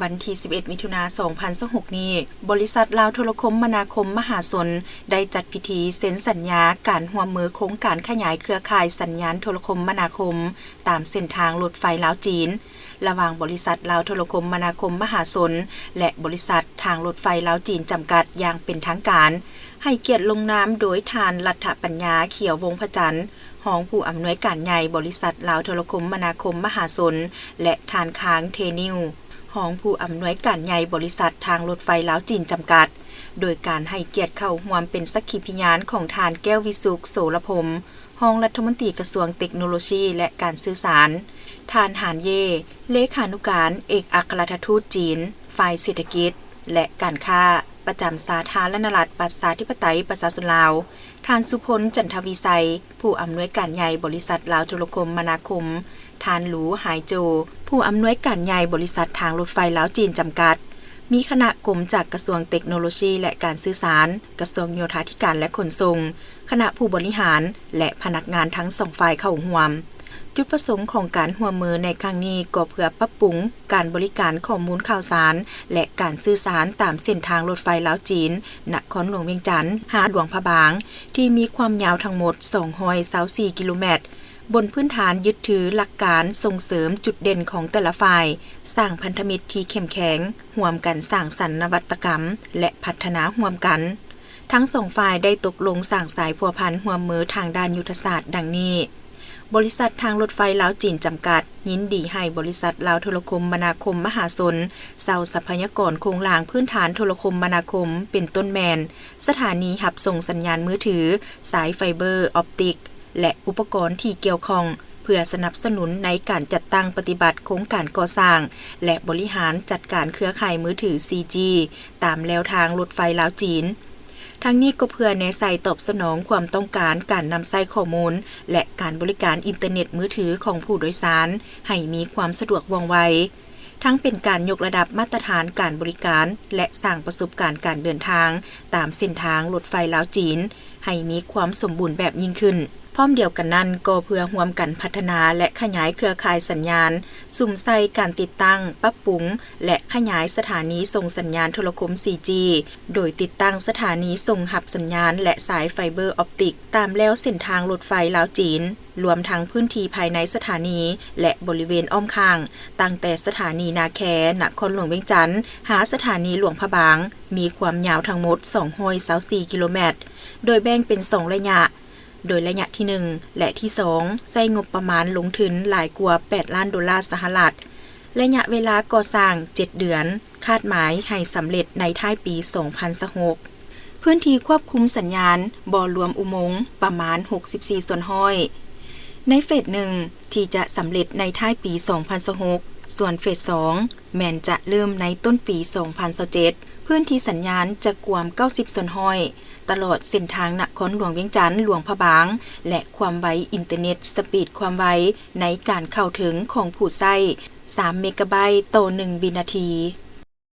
ວັນທີສິບເອັດ ມິຖຸນາ ສອງພັນຊາວຫົກນີ້, ບໍລິສັດລາວໂທລະຄົມມະນາຄົມມະຫາຊົນ ໄດ້ຈັດພິທີເຊັນສັນຍາການຮ່ວມມືໂຄງການຂະຫຍາຍເຄືອຂ່າຍສັນຍານໂທລະຄົມມະນາຄົມ ຕາມເສັ້ນທາງລົດໄຟລາວ-ຈີນ ລະຫວ່າງບໍລິສັດລາວໂທລະຄົມມະນາຄົມມະຫາຊົນ ແລະ ບໍລິສັດທາງລົດໄຟລາວ-ຈີນ ຈຳກັດ ຢ່າງເປັນທາງການ, ໃຫ້ກຽດລົງນາມໂດຍທ່ານ ລັດຖະປັນຍາ ຂຽວວົງພະຈັນ ຮອງຜູ້ອຳນວຍການໃຫຍ່ບໍລິສັດລາວໂທລະຄົມມະນາຄົມມະຫາຊົນ ແລະ ທ່ານ ຄາງ ເທນິວ ຮອງຜູ້ອຳນວຍການໃຫຍ່ບໍລິສັດທາງລົດໄຟລາວ-ຈີນ ຈຳກັດ, ໂດຍການໃຫ້ກຽດເຂົ້າຮ່ວມເປັນສັກຂີພິຍານຂອງທ່ານ ແກ້ວວິສຸກ ໂສລະພົມ ຮອງລັດຖະມົນຕີກະຊວງເຕັກໂນໂລຊີ ແລະ ການສື່ສານ, ທ່ານ ຫານ ເຢ ເລຂານຸການເອກອັກຄະລັດຖະທູດຈີນ ຝ່າຍເສດຖະກິດ ແລະ ການຄ້າ ປະຈຳສາທາລະນະລັດ ປະຊາທິປະໄຕ ປະຊາຊົນລາວ, ທ່ານ ສຸພົນ ຈັນທະວິໄຊ ຜູ້ອຳນວຍການໃຫຍ່ບໍລິສັດລາວໂທລະຄົມມະນາຄົມ, ທ່ານ ຫຼູ ຫາຍໂຈ ຜູ້ອຳນວຍການໃຫຍ່ບໍລິສັດທາງລົດໄຟລາວ-ຈີນ ຈຳກັດ, ມີຄະນະກົມຈາກກະຊວງເຕັກໂນໂລຊີ ແລະ ການສື່ສານ, ກະຊວງໂຍທາທິການ ແລະ ຂົນສົ່ງ, ຄະນະຜູ້ບໍລິຫານ ແລະ ພະນັກງານທັງສອງຝ່າຍເຂົ້າຮ່ວມ. ຈຸດປະສົງຂອງການຮ່ວມມືໃນຄັ້ງນີ້ກໍເພື່ອປັບປຸງການບໍລິການຂໍ້ມູນຂ່າວສານ ແລະ ການສື່ສານຕາມເສັ້ນທາງລົດໄຟລາວ-ຈີນ ນະຄອນຫຼວງວຽງຈັນ ຫາຫຼວງພະບາງ ທີ່ມີຄວາມຍາວທັງໝົດສອງຮ້ອຍຊາວສີ່ກິໂລແມັດ, ບົນພື້ນຖານຍຶດຖືຫຼັກການສົ່ງເສີມຈຸດເດັ່ນຂອງແຕ່ລະຝ່າຍ, ສ້າງພັນທະມິດທີ່ເຂັ້ມແຂງ, ຮ່ວມກັນສ້າງສັນນະວັດຕະກຳ ແລະ ພັດທະນາຮ່ວມກັນ. ທັງສອງຝ່າຍໄດ້ຕົກລົງສ້າງສາຍພົວພັນຮ່ວມມືທາງດ້ານຍຸດທະສາດດັ່ງນີ້: ບໍລິສັດທາງລົດໄຟລາວ-ຈີນ ຈຳກັດ ຍິນດີໃຫ້ບໍລິສັດລາວໂທລະຄົມມະນາຄົມມະຫາຊົນ ເຊົ່າຊັບພະຍາກອນໂຄງລ່າງພື້ນຖານໂທລະຄົມມະນາຄົມ ເປັນຕົ້ນແມ່ນ ສະຖານີຮັບສົ່ງສັນຍານມືຖື, ສາຍໄຟເບີອອບຕິກ ແລະ ອຸປະກອນທີ່ກ່ຽວຂ້ອງ ເພື່ອສະໜັບສະໜູນໃນການຈັດຕັ້ງປະຕິບັດໂຄງການກໍ່ສ້າງ ແລະ ບໍລິຫານຈັດການເຄືອຂ່າຍມືຖື ສີ່ຈີ ຕາມແລວທາງລົດໄຟລາວ-ຈີນ. ທັງນີ້ກໍເພື່ອແນໃສ່ຕອບສະໜອງຄວາມຕ້ອງການການນຳໃຊ້ຂໍ້ມູນ ແລະ ການບໍລິການອິນເຕີເນັດມືຖືຂອງຜູ້ໂດຍສານ ໃຫ້ມີຄວາມສະດວກວ່ອງໄວ, ທັງເປັນການຍົກລະດັບມາດຕະຖານການບໍລິການ ແລະ ສ້າງປະສົບການການເດີນທາງຕາມເສັ້ນທາງລົດໄຟລາວ-ຈີນ ໃຫ້ມີຄວາມສົມບູນແບບຍິ່ງຂຶ້ນ. ພ້ອມດຽວກັນນັ້ນ, ກໍເພື່ອຮ່ວມກັນພັດທະນາ ແລະ ຂະຫຍາຍເຄືອຂ່າຍສັນຍານ, ສຸມໃສ່ການຕິດຕັ້ງ, ປັບປຸງ ແລະ ຂະຫຍາຍສະຖານີສົ່ງສັນຍານໂທລະຄົມ ສີ່ຈີ ໂດຍຕິດຕັ້ງສະຖານີສົ່ງຮັບສັນຍານ ແລະ ສາຍໄຟເບີອອບຕິກ ຕາມແລວເສັ້ນທາງລົດໄຟລາວ-ຈີນ, ລວມທັງພື້ນທີ່ພາຍໃນສະຖານີ ແລະ ບໍລິເວນອ້ອມຂ້າງ, ຕັ້ງແຕ່ສະຖານີນາແຄ ນະຄອນຫຼວງວຽງຈັນ ຫາສະຖານີຫຼວງພະບາງ, ມີຄວາມຍາວທັງໝົດສອງຮ້ອຍຊາວສີ່ກິໂລແມັດ, ໂດຍແບ່ງເປັນສອງໄລຍະ, ໂດຍໄລຍະທີໜຶ່ງ ແລະ ທີສອງ ໃຊ້ງົບປະມານລົງທຶນຫຼາຍກວ່າແປດລ້ານໂດລາສະຫະລັດ, ໄລຍະເວລາກໍ່ສ້າງເຈັດເດືອນ, ຄາດໝາຍໃຫ້ສຳເລັດໃນທ້າຍປີສອງພັນຊາວຫົກ. ພື້ນທີ່ຄວບຄຸມສັນຍານບໍ່ລວມອຸໂມງປະມານຫົກສິບສີ່ສ່ວນຮ້ອຍ. ໃນເຟສໜຶ່ງ ທີ່ຈະສຳເລັດໃນທ້າຍປີສອງພັນຊາວຫົກ, ສ່ວນເຟສສອງ ແມ່ນຈະເລີ່ມໃນຕົ້ນປີສອງພັນຊາວເຈັດ. ພື້ນທີ່ສັນຍານຈະກວມເກົ້າສິບສ່ວນຮ້ອຍ ຕະຫຼອດເສັ້ນທາງນະຄອນຫຼວງວຽງຈັນ ຫຼວງພະບາງ ແລະ ຄວາມໄວອິນເຕີເນັດສະປີດຄວາມໄວໃນການເຂົ້າເຖິງຂອງຜູ້ໃຊ້ ສາມເມກາໄບຕໍ່ໜຶ່ງວິນາທີ.